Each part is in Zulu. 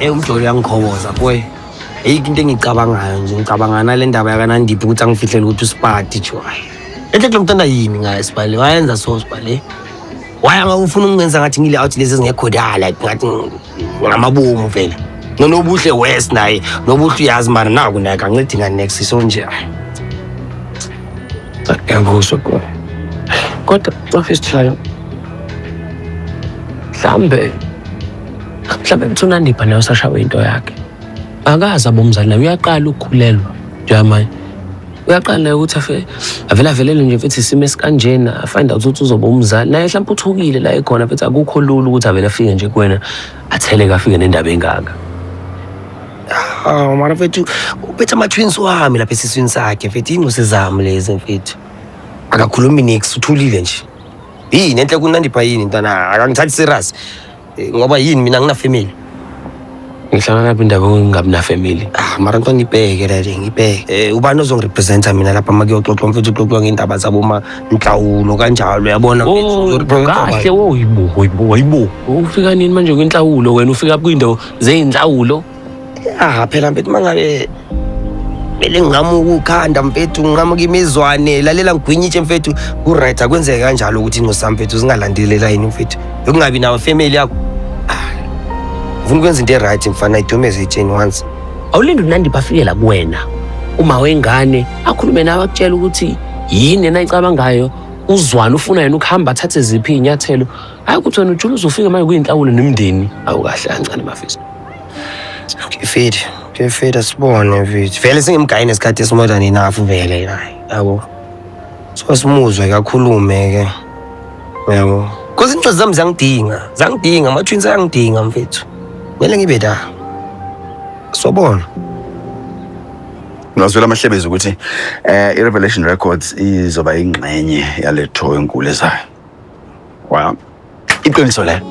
Umjolo uyangikhoboza boy. Ayikho into engicabangayo nje, ngicabanga nale ndaba yakaNandiphi ukuthi angifihlele ukuthi usipati jo. Enhle kulo mntwana yini ngaye sibale, wayenza so sibale. Waya ufuna ukungenza ngathi ngile out lezi ezingekho la, like ngathi ngamabomu vele. Nonobuhle west naye, nobuhle uyazi mara naku naye kancedi nga next so nje. Ngiyakuzwa boy. Kodwa bafethu mhlambe mthi uNandipha naye usashawe into yakhe. Akazi abomzali naye uyaqala ukukhulelwa njengamanje. Uyaqala naye ukuthi afe avele avelele nje mfethu isimo esikanjena, find out ukuthi uzoba umzali. Naye mhlawumbe uthukile la ekhona mfethu, akukho lula ukuthi avele afike nje kuwena atheleke afike nendaba engaka. Ah, mara mfethu uphethe ama-twins wami lapha esiswini sakhe mfethu, iy'ncosi zami lezi mfethu. Akakhulumi nix, uthulile nje. Yini enhle kuNandipha yini ntwana, akangithathi serious. Ngoba yini mina ngina family. Ngihlala lapha indaba yokungabi na family. Ah, mara ntwana ngibheke la nje, ngibheke. Ubani ozongirepresenta mina lapha uma kuyoxoxwa mfethu, kuxoxwa ngendaba zabo ma nhlawulo kanjalo, uyabona mfethu. Oh, Uzorepresenta kahle ubani? wo yibo yibo yibo. Ufika nini manje kwinhlawulo wena, ufika kwindawo zeyinhlawulo? Ah, phela mfethu mangabe kumele nginqamuke ukhanda mfethu, nginqamuke imizwane, lalela ngigwinyitshe mfethu, ku-right akwenzeke kanjalo ukuthi incosi zami mfethu zingalandeli layini mfethu. Yokungabi nawo family yakho. Ah, ngifuna ukwenza into e-right mfana, idumeze etsheni once. Awulinde uNandipha afike la kuwena. Uma wengane akhulume nawe akutshela ukuthi yini yena ayicabangayo, uzwane ufuna yena ukuhamba athathe ziphi iy'nyathelo. Hhayi ukuthi wena ujule uzofika manje kuyinhlawulo nomndeni. Awukahle kancane mafisa. Okay, mfethu. Okay, mfethu, asibone mfethu. Vele sengimgayi nesikhathi esi more than enough vele naye. Yabo. So simuzwe kakhulume ke. Yabo. Because incosi zami ziyangidinga. Ziyangidinga, ama-twins ayangidinga mfethu. Kumele ngibe la. Sobona. Ngazwela amahlebezi ukuthi i-Revelation Records izoba ingxenye yale tour enkulu ezayo. Wow. Iqiniso lelo.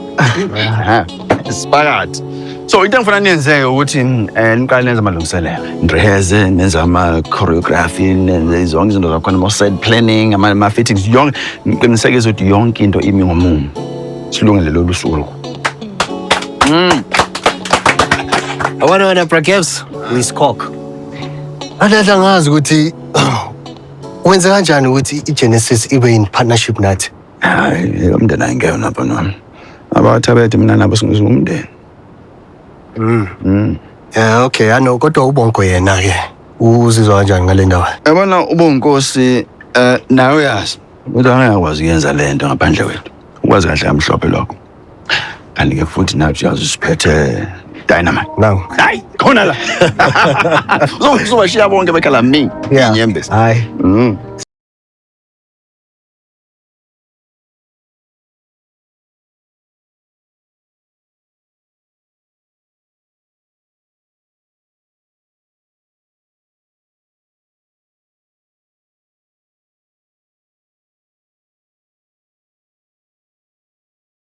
Sipakathi. So into engifuna niyenzeke ukuthi niqale nenze amalungiselelo. Nirehearse, nenze ama choreography, nenze zonke izinto zakhona, ama set planning, ama fittings, yonke niqinisekise ukuthi yonke into imi ngomumo. Silungele lolu suku. Yabona wena Bra Gabs, uyisikhoka. Adadla ngazi ukuthi wenze kanjani ukuthi iGenesis ibe in partnership nathi. Hayi, umndeni ayingekho lapha nami. Abathabethe mina nabo singumndeni. Yeah, okay, I know, kodwa uBonko yena ke uzizwa kanjani ngale ndaba? Yabona uBonkosi nawe uyazi ukuthi angakwazi ukuyenza le nto ngaphandle kwethu. Ukwazi kahle kamhlophe lokho. Kanti ke futhi nathi uyazi siphethe dynamite. Now. Hayi, khona la. Uzobashiya bonke bekhala mi. Yeah. Inyembezi. Hayi.